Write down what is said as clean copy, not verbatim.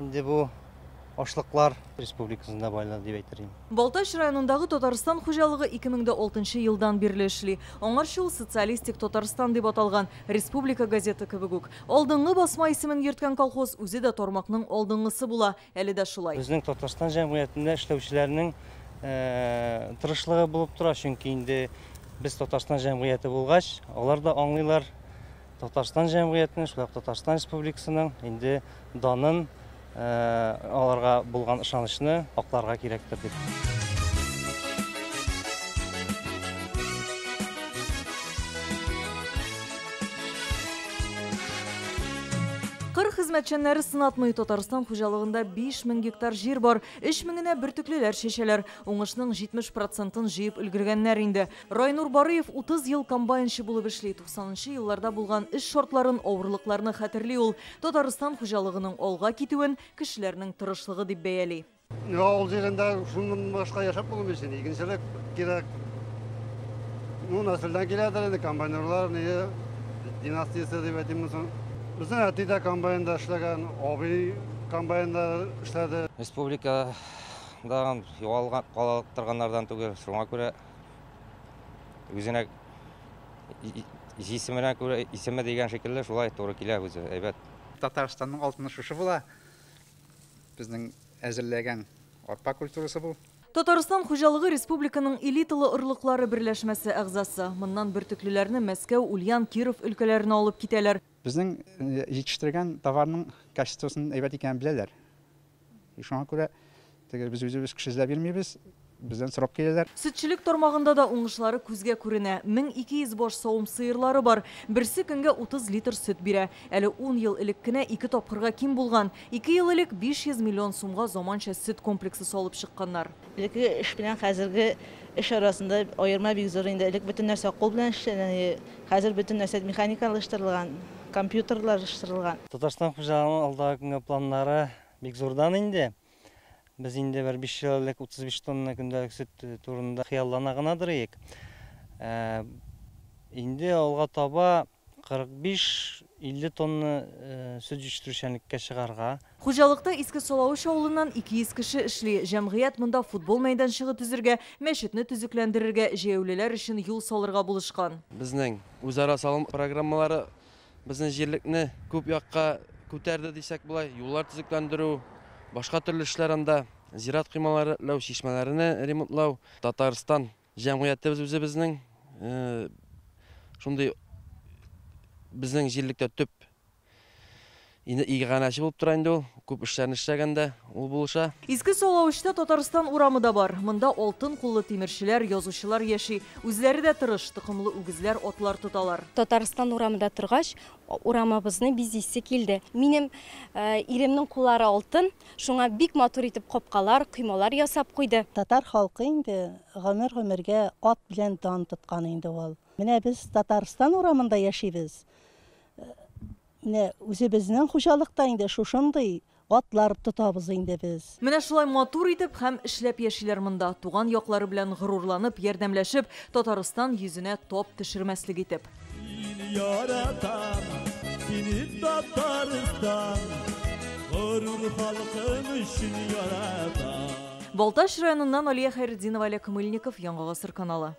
Инде бу ашлыклар республикасында байлар дип әйтер идем. Балтач районындагы Татарстан хуҗалыгы 2006 елдан бирле эшли. Аңарчы ул Социалистик Татарстан дип аталган, республика газеты кебек үк. Алдынгы басма исемен йөрткән колхоз үзе дә тармакның алдынгысы була, әле дә шулай. Безнең Татарстан җәмгыятендә эшләүчеләрнең тырышлыгы булып тора, чөнки инде без Татарстан җәмгыяте булгач, алар да аңлыйлар Татарстан җәмгыятенең, шулай ук Татарстан Республикасының инде данын, аларга булган ышанычны акларга кирәктер дип. Кыр хезмәтчәннәре сынатмый. Татарстан хуҗалыгында 5000 гектар җир бар. 3000-енә бөртеклеләр чәчәләр. Уңышның 70 процентын җыеп өлгергәннәр инде. Райнур Барыев 30 ел комбайнчы булып эшли. 90 елларда булган эш шартларын, авырлыкларны хәтерли ул. Татарстан хуҗалыгының алга китүен кешеләрнең тырышлыгы дип бәяли. Авыл җирендә шуннан башка яшәп булмый өчен игенчелек кирәк. Ну, нәселдән киләдер инде комбайнерлар, не династиясе дип әйтимме соң. Безнең әти дә комбайнда эшләгән, абый комбайнда эшләде. Республикада югалган кала торганнардан түгел, шуңа күрә үзенә исеменә күрә исеме дигән шикелле шулай туры килә үзе, әйбәт. Татарстанның алтыны шушы була. Безнең әзерләгән арпа культурасы бу. Татарстан хуҗалыгы республиканың элиталы орлыклары берләшмәсе әгъзасы. Моннан бөртеклеләрне Мәскәү, Ульян, Киров өлкәләренә алып китәләр. Безнең җитештергән товарның качествосын әйбәт икәнен беләләр. Шуңа күрә теге без үзебез кеше эзләп йөрмибез, бездән сорап киләләр. Сөтчелек тармагында да уңышлары күзгә күренә. 1200 баш савым сыерлары бар. Берсе көнгә 30 литр сөт бирә. Әле 10 ел элек кенә 2 тапкырга ким булган. 2 ел элек 500 миллион сумга заманча сөт комплексы салып чыкканнар. Элекке эш белән хәзерге эш арасында аерма бик зур инде. Элек бөтен нәрсә кул белән эшләнә, хәзер бөтен нәрсә механикалаштырылган, компьютерлаштырылган. Татарстан хуҗалыгының алдагы көнгә планнары бик зурдан инде. Без инде бер 5 ел элек 35 тонна көндәлек сөт турында хыяллана гынадыр идек. Инде алга таба 45-50 тонна сөт җитештерүчәнлеккә чыгарга. Хуҗалыкта Иске Салавыч авылыннан 200 кеше эшли. Җәмгыять монда футбол мәйданчыгы төзергә, мәчетне төзекләндерергә, җәяүлеләр өчен юл салырга булышкан. Безнең үзара салым программалары безнең җирлекне күп якка күтәрде дисәк була. Юллар төзекләндерү, башка төрле эшләр анда, зират коймалары эшләү, чишмәләрне ремонтлау. Татарстан җәмгыяте без үзебезнең шундый безнең җирлектә төп иганәче булып тора инде ул. Күп эшләрне эшләгәндә ул булыша. Иске Салавычта Татарстан урамы да бар. Монда алтын куллы тимерчеләр, язучылар яши. Үзләре дә тырыш, токымлы үгезләр, атлар тоталар. Татарстан урамында торгач, урамыбызны бизисе килде. Минем иремнең куллары алтын, шуңа бик матур итеп капкалар, коймалар ясап куйды. Татар халкы инде гомер-гомергә ат белән дан тоткан инде ул. Менә без Татарстан урамында яшибез. Менә үзебезнең хуҗалыкта инде шушындый атлар тотабыз инде без. Менә шулай матур итеп һәм эшләп яшиләр монда. Туган яклары белән горурланып, ярдәмләшеп, Татарстан йөзенә тап төшермәслек итеп. Сине яратам, сине Татарстан, горур халкым өчен яратам. Балтач районыннан Алия Хәйретдинова, Олег Мыльников, Яңа Гасыр каналы.